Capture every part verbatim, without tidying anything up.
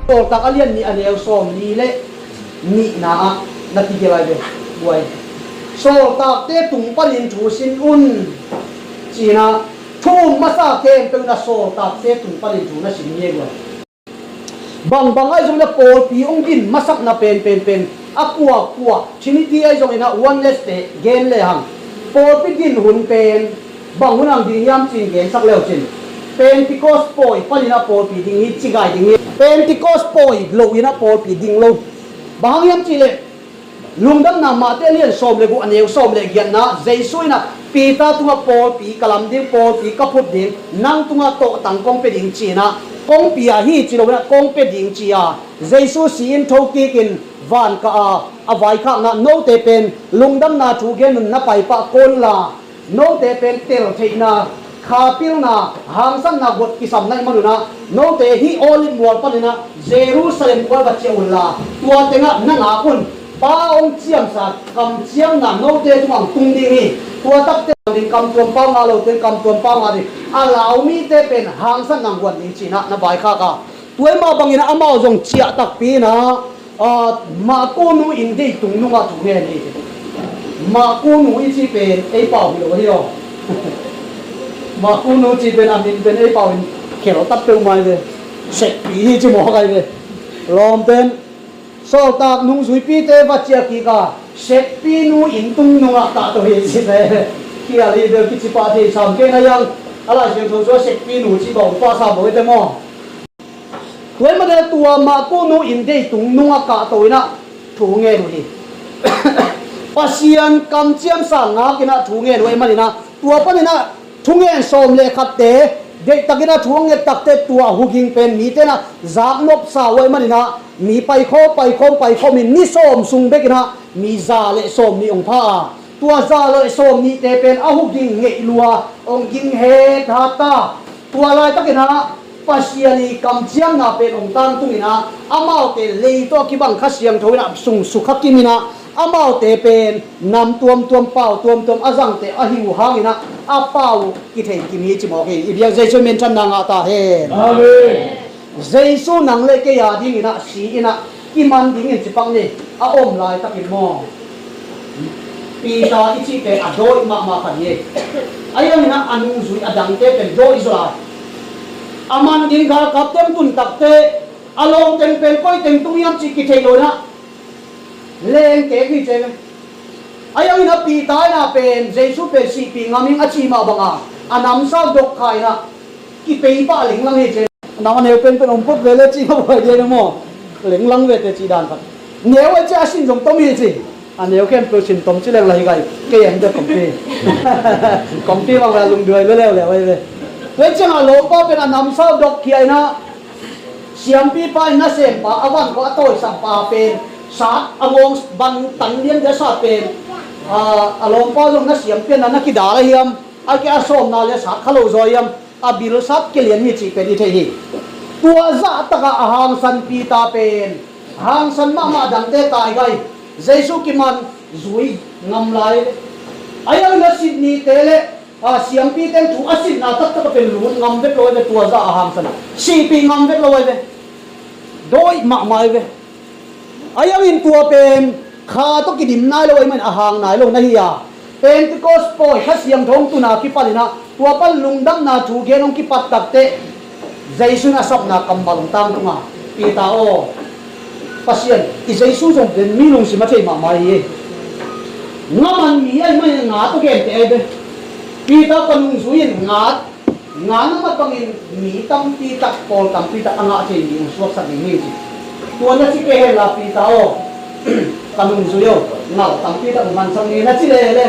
Sawltak a lian nih a neu sawm li le nihna ah na kigelh lai ve. Buai. Sawltakte tung panin thu sin un, cinah thu um masa khempeuh na sawltakte tung panin thu na sin nge buai. Bangbang ahi zongin a pawlpi hong din masakna pen pen pen a kuakua Trinity ahi zongin a oneness te gen lehang pawlpi din hun pen bang hun ang ding hiam cin gensak leucin Pentecost pawi panin a pawlpi ding hi, cigai ding hi. Pentecost pawi loin a pawlpi ding lo. Bang hang hiam cihleh Lungdamna Mate lian sawm le guk a neu sawm le giatna Jesu in a Peter tungah pawlpi ka lam ding, pawlpi ka phut ding, nang tungah tawhtang kong pia ding ci-in a kong pia hi ci loin a kong pia ding ci-a Jesu si-in thokikin van kah a a vaikhakna note pen lungdamna thu gen un na paipah kawnla note pen teltheihna, khapilna, hangsanna guat kisamna i manunah note hih Olive mual paninah Jerusalem kual va ciah unla tua tengah na ngak un. Pa hong ciamsa kamciamna note tungah tung ding hi. Tua takte ding kamtuam pau ngah lote kamtuam pau ngah ding a lau mite pen hangsanna guan ding cinah na vaikhak a. Tua i mah bangin amau zong ciah takpi inah Mahkunu inn deitung nungah thu ngen hi. Mahkunu i cih pen ei pau hi lo hi aw. Mahkunu cih pen a min pen ei pau in kheltat peuhmah hi ve. Sekpi hi ci mawk ahi ve. Lawm pen sawltak nungzuipite va ciah kik a sekpinu inn tung nungah kahto hi ci ve. Khial hi ve kici pah thei sam kei na yang a Lai Siangtho cu a sekpinu cih bawng pah sa bo hi te maw? Tua i manin tua Mahkunu inn deitung nungah kahto inah thu ngen uh hi. Pasian kamciamsa ngak inah thu ngen uh ahih maninah tua paninah thungen sawm le khatte deihtakinah thu a nget takte tua huging pen mite inah zaknopsa uh ahih maninah mi paikhawm paikhawm paikhawm in ni sawm sung bekinah mi za le sawm nih hong pha a tua za le sawm nihte pen a huging ngeih lua hong ging het hat ta. Tua laitakinah Pasian i kamciamna pen hong tangtung inah amaute lei tawh a kibang Kha Siangtho inah sung sukha kim inah amaute pen nam tuamtuam pau tuamtuam a zangte ahi uh hanginah a pau uh kithei kim hi ci mawk hi. I biak Jesu min thanna ngah ta hen. Amen. Jesu nang le kei a dinginah si inah kiman dingin cipak ni a om laitakin maw? Peter i cihte a dawih mahmah khat hi. A ianginah a nungzui a dangte pen dawih zaw lai. A man ding galkapte hong tun takte a lawngteng pen koi teng tung hiam cih kithei lo inah lengkek hi cei ve. A ianginah Peter inah pen Jesu pen sihpih ngam ing a cih mah banga a namsau dok kha inah kipei pah linglang hi cei. Nam a neu penpen om phot ve le cih mah buai dei na maw? Lenglang ve te cih dan khat. Neu a cih a sin zong tom hi ci. A neu khempeuh sin tom ci leng la hi gai. Kei a hi te kompi. Kompi bang ve a lungduai ve leuleu ahi ve. Tua ciangah lawmpa pen a namsau dok khia inah siampipa in nasempa a van khawh a tawisakpa pen sat a ngawng ban tan lian dia sat pen a lawmpa zong na siampianna na kidal a hiam? A kia a sawmna le sat kha lo zaw hiam? A bilsat kilian hi cih pen i thei hi. Tua zahtakah a hangsan Peter pen hangsan mahmah dangte taigai Jesu kiman zui ngam lai. A iang na sit nite le a siampite thu a sitna taktak a pen lut ngam vet lo ai ve. Tua zah a hangsan sihpih ngam vet lo ai ve. Dawih mahmah ai ve. A iangin tua pen kha tawh kidim nai lo ahih manin a hang nai lo na hi a, Pentecost pawi Kha Siangtho hong tun a kipaninah tua pan lungdamna thu gen hong kipat takteh Jesu in a sapna kammal hong tangtung a, Peter aw, Pasian i Jesu zong pen mi lungsim a thei mahmah hi. Nga man mi ahih manin nga tawh genteh ahi ve. Peter ka nungzui in nga Nga na mat bangin mi tampi tak, pawl tampi tak a ngah thei ding hong suaksak ding hi ci. Tua na ci kei henla Peter aw, ka nungzui aw, ngal tampi tak hong mansak ni na ci lele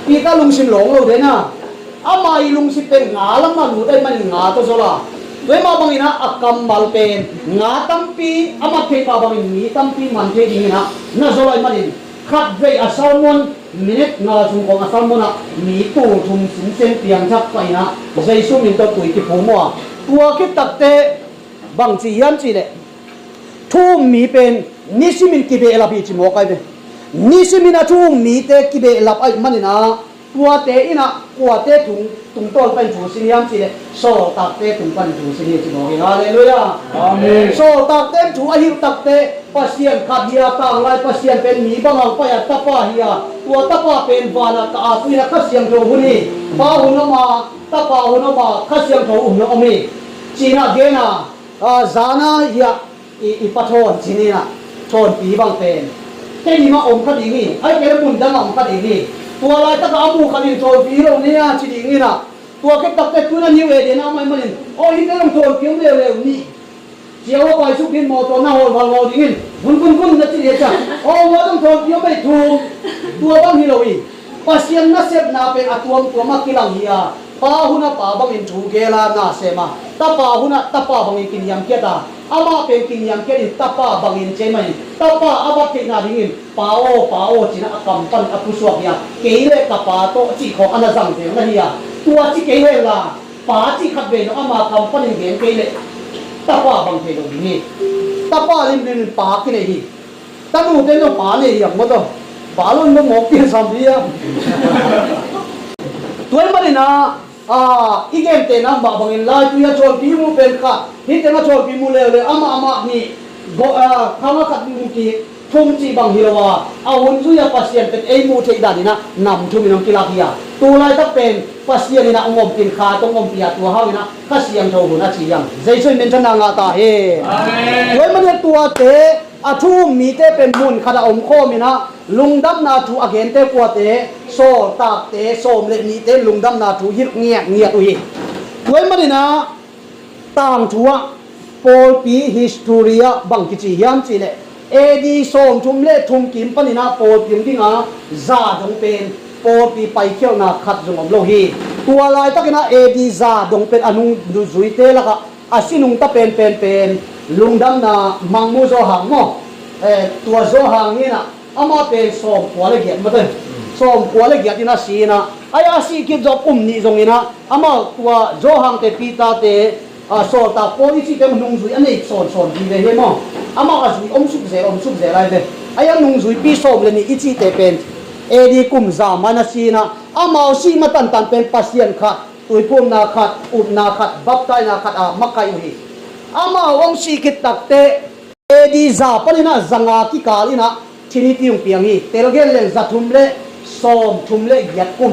Peter lungsim lawng lo dena. Ama i lungsim pen nga lam a lut ahih manin nga tawh zol a, tua mah bangin a kammal pen nga tampi a mat thei mah bangin mi tampi man thei dingin a na zol ahih manin khatvei a sermon, minute nga sung khawng a sermon ah mi tul thum singsen piangthak pah in ah Jesu min tawh tui kiphum uh a, tua khit takteh bangci hiam cihleh thu um mi pen nisimin kibehlap hi ci mawk ai ve. Nisimin a thu um mite kibehlap ahih manin ah Tuate in ah kuate tung, tungtawn panin thu sin hiam cih leh sawltakte tung panin thu sin hi ci mawk hi. Halleluiah. Amen. Sawltakte in thu a hilh takteh Pasian khat hi a, tanglai Pasian pen mi bangah pai a, Tapa hi a, tua Tapa pen vanah ka ap uh hi a, Kha Siangtho hun hi. Pa hun om a, Tapa hun om a, Kha Siangtho hun om hi. Ci-in ah gen a, a, zan a hiah i, i pa thawn ci-in ah, thawnpi bang pen kei mah om kha ding hi, ahih kei leh mun dangah om kha ding hi. Tua laitak ah a mu khat in thawnpi hi lo ni a ci ding in ah, tua khit takteh tu-in ah New Eden ah amah ahih manin, aw, hihte zong thawnpi om leuleu ni. Ciau a paisuk ding, mawtaw na hawl val ngaw dingin, vun vun vun na ci ding hi a, aw, hua zong thawnpi om ei thum. Tua bang hi lo hi. Pasian nasepna pen a tuamtuam ah kilang hi a, Pa hun a Pa bangin thu gel a, na sem a, Tapa hun ah Tapa bangin kiniamkhiat a, amah pen kiniamkhiat in Tapa bangin ci ahih manin Tapa a bat theihna dingin, Pa aw, Pa aw, ci-in ah a kam pan a pusuak hi a, kei leh ka Pa tawh cih khawng a na zang zel na hi a, tua ci kei hen la, Pa cih khat vei zong ama kam panin gen kei leh Tapa bang thei lo ding hi. Tapa limlim in Pa kinei hi. Tanute zong pa nei hiam maw taw? Pa lon lo mawk pian sam hiam? Tua ahih manin ah, a, i gentehna mah bangin laitui a thawnpi mu pen khat, hih teng a thawnpi mu leuleu, amah amah nih, go, a, khang a khat mu kik, thum cih bang hi lo a, a hun zui a Pasian pen ei muh theih danin ah nam thum in hong kilak hi a, tu laitak pen Pasian in ah hong ompih in, Kha tawh hong ompih a, tua hangin ah Kha Siangtho hun a ci hiam? Jesu in minthanna ngah ta hen. Amen. Tua ahih manin ah tuate, a thu um mite pen mun khat ah omkhawm in ah, lungdamna thu a gente kuate, sawltakte sawm le nihte lungdamna thu hilh ngiatngiat uh hi. Tua ahih manin ah tangthu ah pawlpi history ah bang kici hiam cih leh, A D sawmthum le thum kim panin ah pawlpi hong ding a, za dong pen pawlpi paikhialhna khat zong om lo hi. Tua laitakin ah A D za dong pen a nungzuite lakah a si nungta penpen pen lungdamna Mang Mu Zo Hang maw? Eh, tua Zo Hang in ah amah pen sawmkua le giat maw te. Sawmkua le giat in a si in ah, ai, a sih khit zawh kum nih zongin ah amau tua Zo Hangte, Peter-te, a, sawltak pawl i cihte nungzui a nei sawnsawn vive hi maw? Amau a zui om sukzel, om sukzel lai ve. Ai, a nungzuipi sawm le nih i cihte pen A D kum za mah in a si in ah, amau sih ma tantan pen Pasian khat, tuiphumna khat, upna khat, baptaina khat a makaih uh hi. Amau hong sih khit takteh A D za panin ah za nga kikal in ah Trinity hong piang hi. Tel gen leng za thum le sawm thum le giat kum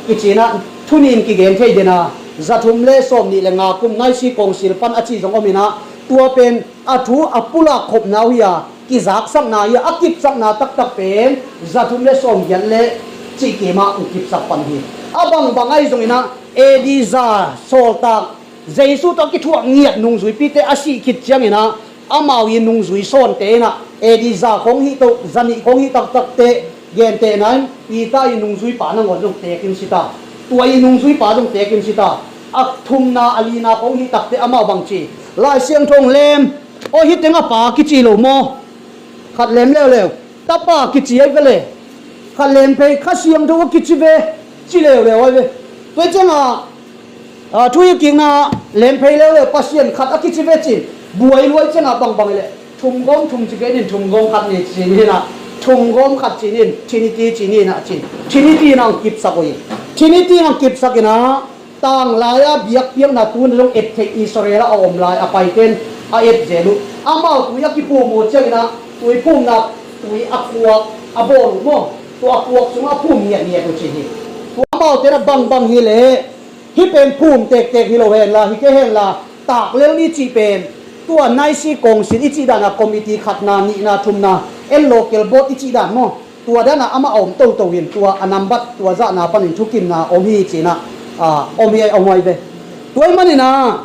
kici in ah, thunin kigen thei den a, za thum le sawm nih le nga kum Nicene Council pan a ci zong om in ah, tua pen a thu a pulak khopna uh hi a, kizaksakna hi a, a kipsakna taktak pen za thum le sawm giat le cih kim ah hong kipsak pan hi. A bangbang ahi zongin ah A D za sawltak Jesu tawh a kithuah ngiat nungzuipite a sih khit ciangin ah, amau i nungzui sawnte in ah A D za khawng hih to, za nih khawng hih taktak teh, gentehna in Peter i nungzuipa nangawn zong teek in si ta. Tua i nungzuipa zong teek in si ta. A thumna, a lina khawng hih takteh amau bang ci? Lai Siangtho hong lem, aw, hih teng a Pa kici lo maw? Khat lem leuleu. Tapa kici ahi ve le. Khat lem phei, Kha Siangtho a kici ve, ci leuleu ahi ve. Tua ciangah, a, thu hilhkikna lem phei leuleu, Pasian khat a kici ve ci-in buai luai ciangah bangbang hi leh, thum gawm thum ci kei nin, thum gawm khat ni ci ni in ah, thum gawm khat ci nin, Trinity ci ni in ah ci-in, Trinity in ah hong kipsak uh hi. Trinity in ah hong kipsak in ah, tanglai-a biakpiakna tu-in zong et theih Israel ah a om lai a paite in a et zel uh. Amau tui a kiphum uh ciangin ah, tui phumna tui a kuak a bawl uh maw? Tua a kuak sungah a phum ngiatngiat uh ci hi. Tua amaute in ah bangbang hi leh, hih pen phum tektek hi lo hen la, hi kei hen la, tak lel ni cih pen, tua Nicene Council i cih dan a committee khatna, nihna, thumna, and local board i cih dan maw? Tua dan a amah a om toto hi in, tua a nambat, tua zahna panin thukimna om hi ci-in ah, a, om hi, om hi ve. Tua ahih manin ah,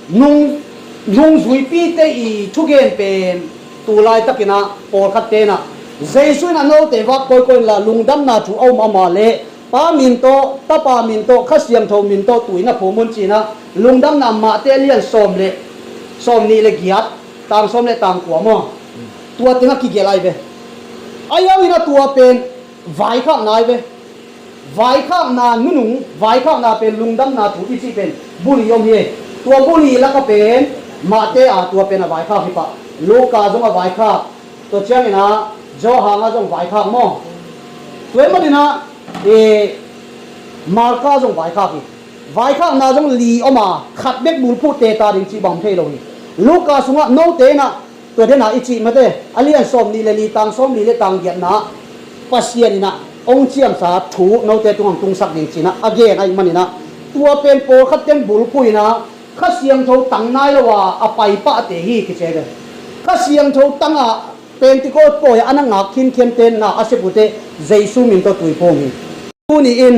nung, nungzuipite i thugen pen tu laitakin ah pawlkhatte in ah, Jesu in ah note vak kawikawi inla, lungdamna thu a um a mah leh, Pa min tawh, Tapa min tawh, Kha Siangtho min tawh tui na phum un ci-in ah, lungdamna Matthai a lian sawm le, sawm nih le giat, tang sawm le tang kua maw? Tua teng a kigelh ahi ve. Ahi hangin ah tua pen vaikhakna ahi ve. Vaikhakna nunung, vaikhakna pen lungdamna thu i cih pen bul i om hi. Tua bul i lakah pen Matthai a tua pen a vaikhak hi pah. Luka zong a vaikhak. Tua ciangin ah Johan a zong vaikhak maw? Tua ahih manin ah E, Marka zong vaikhak hi. Vaikhakna zong li om a, khat bek bulphuh teta ding cih bang om thei lo hi. Luka sungah note inah, tua dena i cih mate, a lian sawm nih le li tang sawm li le tang giatna ah Pasian inah hong ciamsa thu note tungah hong tungsak ding cinah a gen ahih maninah, tua pen pawlkhat ten bulphuh inah Kha Siangtho tang nai lo a a paipahte hi kici ve. Kha Siangtho tang a Pentecost pawi a na ngak khinkhian tenna a sep uhte Jesu min tawh tui phum hi. Tuni in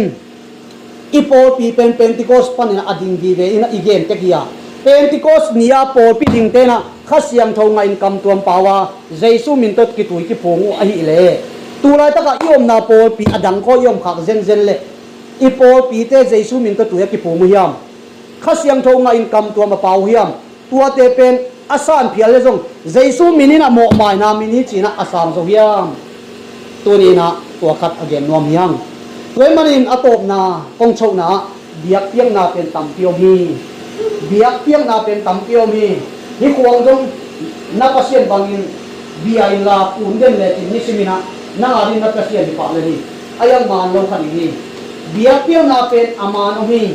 i pawlpi pen Pentecost panin a ding vive in i gen tek hi a, Pentecost ni a pawlpi ding tenah Kha Siangtho ngah in kamtuam pau a Jesu min tawh kitui kiphum uh ahih leh, tulaitakah i omna pawlpi a dang khawi i om khak zenzen leh i pawlpite Jesu min tawh tui a kiphum uh hiam? Kha Siangtho ngah in kamtuam a pau uh hiam? Tuate pen a san phial le zong Jesu min in a mawhmaina min hi cinah a sang zo hiam? Tuni inah tua khat a gen nuam hi hang. Tua ahih manin a tawpna kong chohna ah biakpiakna pen tampi om hi. Biakpiakna pen tampi om hi. Hih khuang zong na Pasian bangin bia inla kun den lecin nisim inah nang a ding na Pasian hi pah le hi. A iang man lo kha ding hi. Biakpiakna pen a man om hi.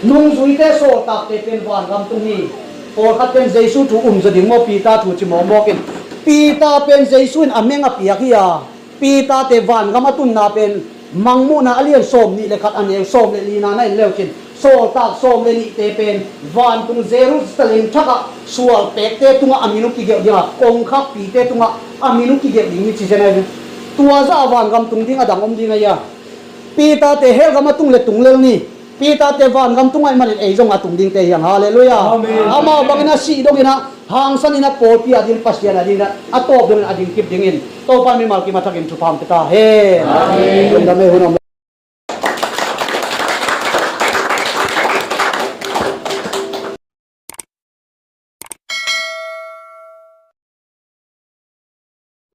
Nungzuite sawltakte pen vangam tung hi. Pawlkhat pen Jesu thu um zaw ding maw, Peter thu ci mawkmawk in. Peter pen Jesu in a meng a piak hi a, Peter-te vangam a tunna pen Mangmuhna a lian sawm nih le khat a neu sawm le lina na en leucin, sawltak sawm le nihte pen vantung Jerusalem thakah sualpekte tungah a min uh kigelh ding a, kongkhakpite tungah a min uh kigelh ding hi ci zen ahi. Tua zah a vangam tung ding a dang om ding ahi a. Peter-te hell gam a tung le tung lel ni. Peter-te vangam tung ahih manin ei zong a tung dingte hi hang. Halleluiah. Amen. Amau bangin a sih dongin a, hangsan in a, pawlpi a ding, Pasian a ding a, a tawp dongin a ding kip dingin Topa mimal kim a thakin thupha hong pia ta hen. Amen. Lungdam ei hun om.